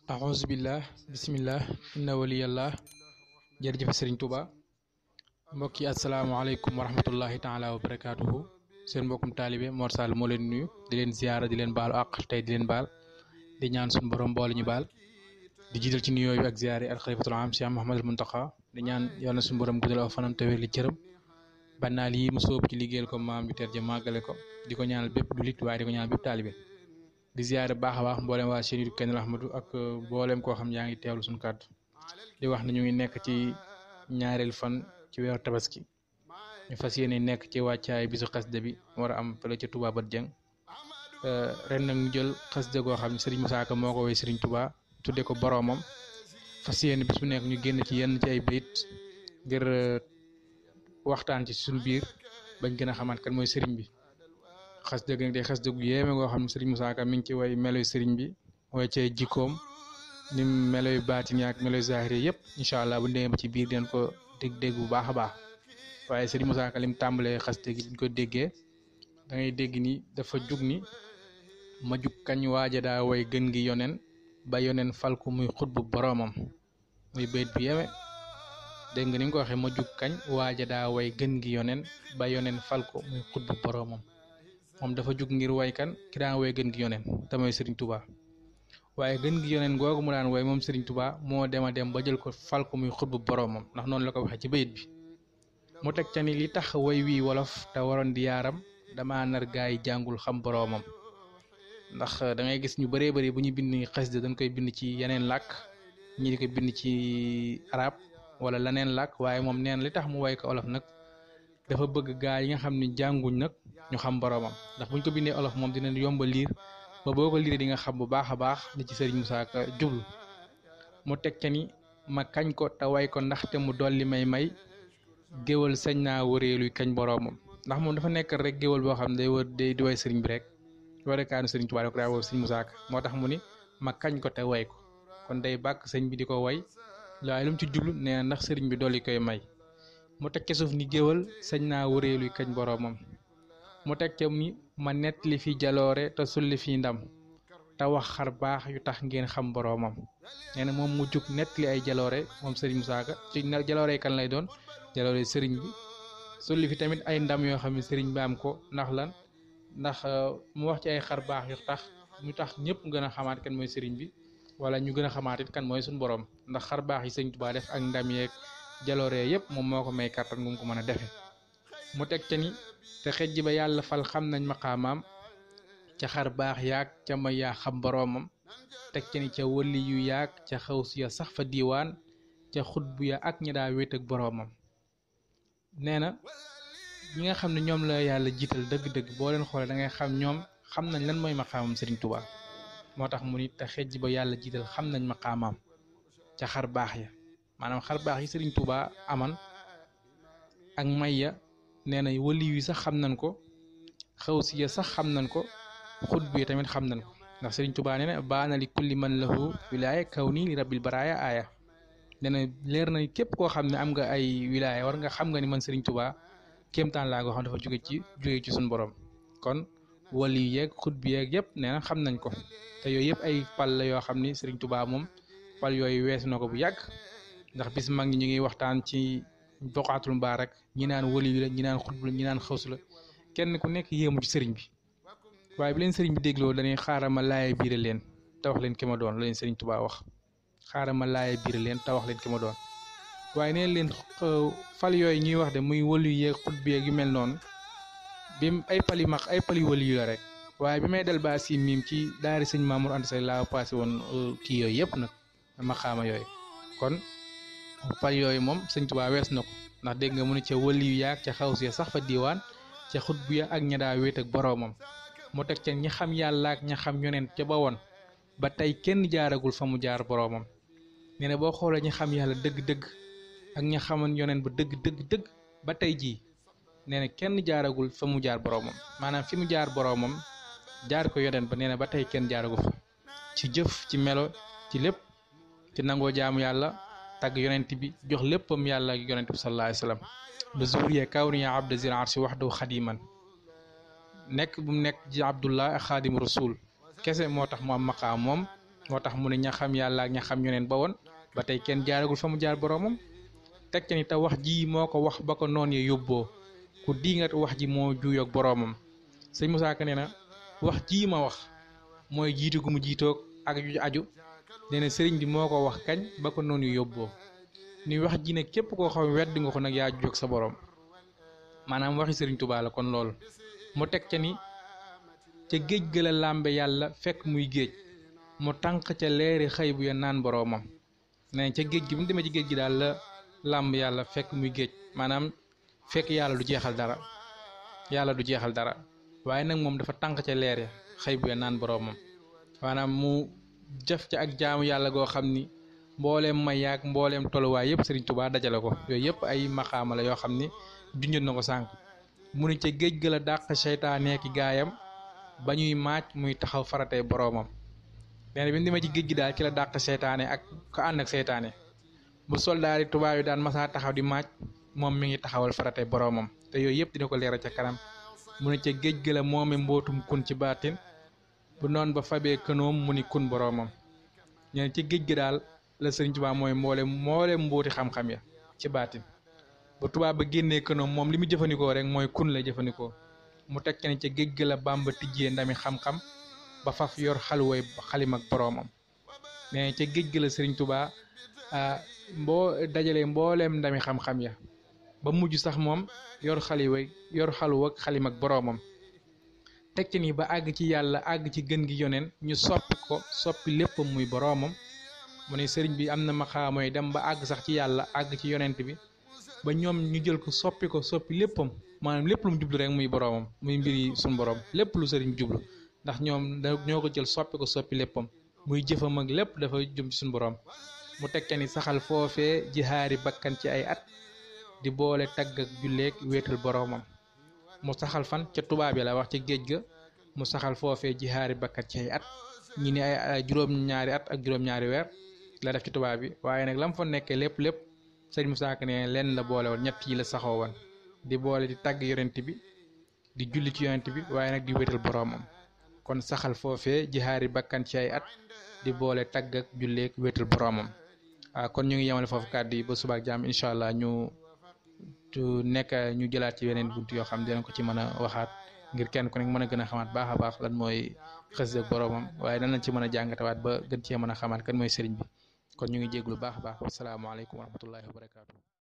ahousubillah bisimillah inna waliyallah jërëjëf sëriñ Tuuba mbokk yi asalaamaaleykum wa rahmatullahi taala wa barakaatuhu seen mbokkum taalibe Mor Sall moo leen nuyu di leen ziyaara di leen baalu àq tey di leen baal di ñaan suñu borom boole ñu baal di jiital ci nuyoo bi ak ziyaar yi al xalifatul am Cheikh Mouhamadul Muntaxa di ñaan yal na suñu borom guddal aw fanam te wér li cëram bannaal yi mu sóobu ci liggéeyal ko maam bi teer ja màggale ko di ko ñaanal bépp jullit waaye di ko ñaanal bépp taalibe di ziyaare baax a baax mboolem waa chaîne Kenn Ahmadou ak mboolem koo xam yaa ngi teewlu suñu kàddu di wax ne ñu ngi nekk ci ñaareel fan ci weeru tabaski ñu fas yéene nekk ci wàccaay bisu xasida bi war a am fële ca Touba Bat Dieng ren nag ñu jël xasida goo xam ne Serigne Moussa Ka moo ko woy Serigne Touba tudde ko boroomam fas yéene bis bu nekk ñu génn ci yenn ci ay bayit ngir waxtaan ci suñu biir bañ gën a xamaat kan mooy Serigne bi. xasida gi nag day xasida gu yéeme goo xam ne Serigne Moussa Ka mi ngi ci way meloy Serigne bi way cay jikkoom ni meloy baatin ak meloy zahir yëpp incha allah bu ndee ba ci biir den ko dégg bu baax a baax waaye Serigne Moussa Ka lim tàmbalee xasida gi buñ ko déggee da ngay dégg ni dafa jug ni ma jug kañ waaja daa way gën gi yonen ba yonen fal ko muy xutbu boroomam muy bayit bu yéeme dégg nga ni nga ko waxee ma jug kañ waaja daa way gën gi yonen ba yonen fal ko muy xutbu boroomam moom dafa jug ngir way kan ki daan way gën gi yoneen te mooy Serigne Touba waaye gën gi yoneen googu mu daan way moom Serigne Touba moo dem a dem ba jël ko fal ko muy xutbu boroomam ndax noonu la ko waxee ci bayit bi mu teg ca ni li tax way wii wolof te waroon di yaaram dama nar gaa yi jàngul xam boroomam ndax da ngay gis ñu bëree bëri bu ñu bind xasida dañ koy bind ci yeneen làkk ñi di ko bind ci arab wala leneen làkk waaye moom neen li tax mu way ko olof nag dafa bëgg gaa yi nga xam ne jànguñ nag ñu xam boroomam ndax buñ ko bindee olof moom dina yomba liir ba boo ko liiree di nga xam bu baax a baax li ci Serigne Moussa Ka jublu mu teg ca ni ma kañ ko te way ko ndaxte mu dolli may géwal sañ naa wëreeluy kañ boroomam ndax moom dafa nekk rek géwal boo xam ne day wër day di way Serigne bi rek warekaanu Serigne Touba rek daa wër Serigne Moussa Ka moo tax mu ni ma kañ ko te way ko kon day bàkk sëñ bi di ko way waaye lu mu ci jublu nee na ndax Serigne bi dolli koy may mu teg ca suuf ni géwal sañ naa wëreeluy kañ boroomam mu teg ca ni ma nettali fi jaloore te sulli fi ndam te wax xar baax yu tax ngeen xam boroomam nee na moom mu jug nettali ay jaloore moom Serigne Moussa Ka ci jaloore kan lay doon jaloore Serigne bi sulli fi tamit ay ndam yoo xam ne Serigne bi am ko ndax lan ndax mu wax ci ay xar baax yu tax ñu tax ñëpp gën a xamaat kan mooy Serigne bi wala ñu gën a xamaat it kan mooy suñu borom ndax xar baax yi Serigne Touba def ak ndam yeeg jaloore yëpp moom moo ko may kàttan gu mu ko mën a defee mu teg ca ni te xej ba yàlla fal xam nañ maqaamaam ca xar baax yaag ca may yaa xam boroomam teg ca ni ca wëli yu yaag ca xaw si ya sax fa diiwaan ca xutbu ya ak ñi daa wéet ak boroomam nee na ñi nga xam ne ñoom la yàlla jiital dëgg-dëgg boo leen xoolee da ngay xam ñoom xam nañ lan mooy maqaamam Serigne Touba moo tax mu ni te xej ba yàlla jiital xam nañ maqaamaam ca xar baax ya maanaam xar baax yi Serigne Touba aman ak may ya nee na wali yi sax xam nañ ko xaw si ya sax xam nañ ko xut bi tamit xam nañ ko ndax Serigne Touba nee na baana li kulli man lahu wilaaya kaw nii li rabbil baraaya aaya nee na leer na képp koo xam ne am nga ay wilaaya war nga xam nga ni man Serigne Touba kéemtaan laa goo xam dafa jóge ci suñu borom kon wali yi yeeg xut bi yeeg yëpp nee na xam nañ ko te yooyu yëpp ay pal la yoo xam ni Serigne Touba moom pal yooyu weesu na ko bu yàgg ndax bis mag ñi ñu ngi waxtaan ci boqaatul mubaarak ñi naan wali la ñi naan xutbu la ñi naan xawsu la kenn ku nekk yéemu ci sëriñ bi waaye bi leen sëriñ bi dégloo dañuy xaaral ma laaye biire leen te wax leen ki ma doon la leen sëriñ Touba wax xaaral ma laaye biire leen te wax leen ki ma doon waaye neen leen fal yooyu ñuy wax de muy wali yeeg xutbu yeeg yu mel noonu bi ay pali max ay pali wali yu la rek waaye bi may del ba si miim ci daari sëñ Mamour Anta Sall laa passé woon kii yooyu yëpp nag maqaama yooyu kon fal yooyu moom sëñ Touba wees na ko ndax dégg nga mu ne ca wali yu yaag ca xaw si sax fa diiwaan ca xutbu ya ak ña daa wéet ak boroomam mu teg ca ñi xam yàlla ak ña xam yonent ca ba woon ba tey kenn jaaragul fa mu jaar boroomam nee na boo xoolee ñi xam yàlla dëgg-dëgg ak ña xaman yonent ba dëgg ba tey jii nee na kenn jaaragul fa mu jaar boroomam maanaam fi mu jaar boroomam jaar ko yonent ba nee na ba tey kenn jaaragul fa ci jëf ci melo ci lépp ci nangoo jaamu yàlla tagg yonent bi jox léppam yàlla ak yonent bi sallallahu alayhi wa sallam ba zuriya kawniya abda zil arshi waxdahu xadiman nekk bu mu nekk ji abdullah ak xaadim rasul kese moo tax mu am maqaam moom moo tax mu ne ña xam yàlla ak ña xam ñoneen ba woon ba tey kenn jaaragul fa mu jaar boroomam teg ca ni te wax ji moo ko wax ba ko noon ya yóbboo ku diingat wax ji moo juuyoog boroomam sëñ Moussa Ka nee na wax jii ma wax mooy jiitu gu mu jiitoog ak ju aju nee na sëriñ bi moo ko wax kañ ba ko noonu yóbboo ni wax ji ne képp koo xam weddi nga ko nag yaa jóg sa boroom maanaam waxi sëriñ Tuubaa la kon loolu mu teg ca ni ca géej ga la làmbe yàlla fekk muy géej mu tànq ca leeri xëy bu ya naan boroomam nee ca géej gi bu mu demee ci géej gi daal la làmb yàlla fekk muy géej maanaam fekk yàlla du jeexal dara waaye nag moom dafa tànq ca leer ya xëy bu ya naan boroomam maanaam mu jëf ca ak jaamu yàlla goo xam ni mbooleem may yaag mbooleem tolluwaay yëpp Sëriñ Tuubaa dajale ko yooyu yëpp ay maqaama la yoo xam ni junjoon na ko sànq mu ne ca géej ga la dàq seytaane ki gaayam ba ñuy maaj muy taxaw faratee boroomam nee na bi mu demee ci géej gi daal ci la dàq seytaane ak ko ànd ak seytaane bu soldaari tubaab yi daan masaa taxaw di maaj moom mi ngi taxawal faratee boroomam te yooyu yëpp dina ko leeral ca kanam mu ne ca géej ga la moome mbootum kun ci baatin bu noon ba fabee kënoom mu ni kun boroomam nee na ca géej gi daal la Sëriñ Tuubaa mooy mboolem mbooti xam-xam ya ci baatin ba tubaab ba génnee kënoom moom li mu jëfandikoo rek mooy kun la jëfandikoo mu teg ne ca géej ga la Bàmba tijjee ndami xam-xam ba faf yor xaluway xalim ak boroomam mais ca géej ga la Sëriñ Tuubaa dajalee mbooleem ndami xam-xam ya ba mujj sax moom yor xaluwa ak xalim ak boroomam teg ci ni ba àgg ci yàlla àgg ci gën gi yoneen ñu soppi léppam muy boroomam mu ne sëriñ bi am na maxaamoy dem ba àgg sax ci yàlla àgg ci yonent bi ba ñoom ñu jël ko soppi léppam maanaam lépp lu mu jublu rek muy boroomam muy mbiri suñu boroom lépp lu sëriñ bi jublu ndax ñoom ñoo ko jël soppi léppam muy jëfam ak lépp dafa jëm ci suñu boroom mu teg ca ni saxal foofee jihaari bakkan ci ay at di boole tagg ak julleeg wéetal boroomam mu saxal fan ca tubaab yi la wax ca géej ga mu saxal foofee jihaari bakkan ci ay at ñi ni ay juróom-ñaari at ak juróom-ñaari weer la def ci tubaab bi waaye nag lam fa nekkee lépp sëñ Moussa Ka ne leen la boole woon ñett yi la saxoo woon di boole di tagg yonent bi di julli ci yonent bi waaye nag di wéetal boroomam kon saxal foofee jihaari bakkan ci ay at di boole tagg ak julleeg wéetal boroomam kon ñu ngi yemale foofu kàddu yi ba subaak jàmm incha allah ñu jëlaat ci yeneen bunt yoo xam dinañ ko ci mën a waxaat ngir kenn ku nekk mën a gën a xamaat baax a baax lan mooy xasida ak boroomam waaye nan lañ ci mën a jàngatawaat ba gën cee mën a xamaat kan mooy sëriñ bi kon ñu ngi jéglu baax a baax wasalaamaaleykum wa rahmatullahi wa barakaatu.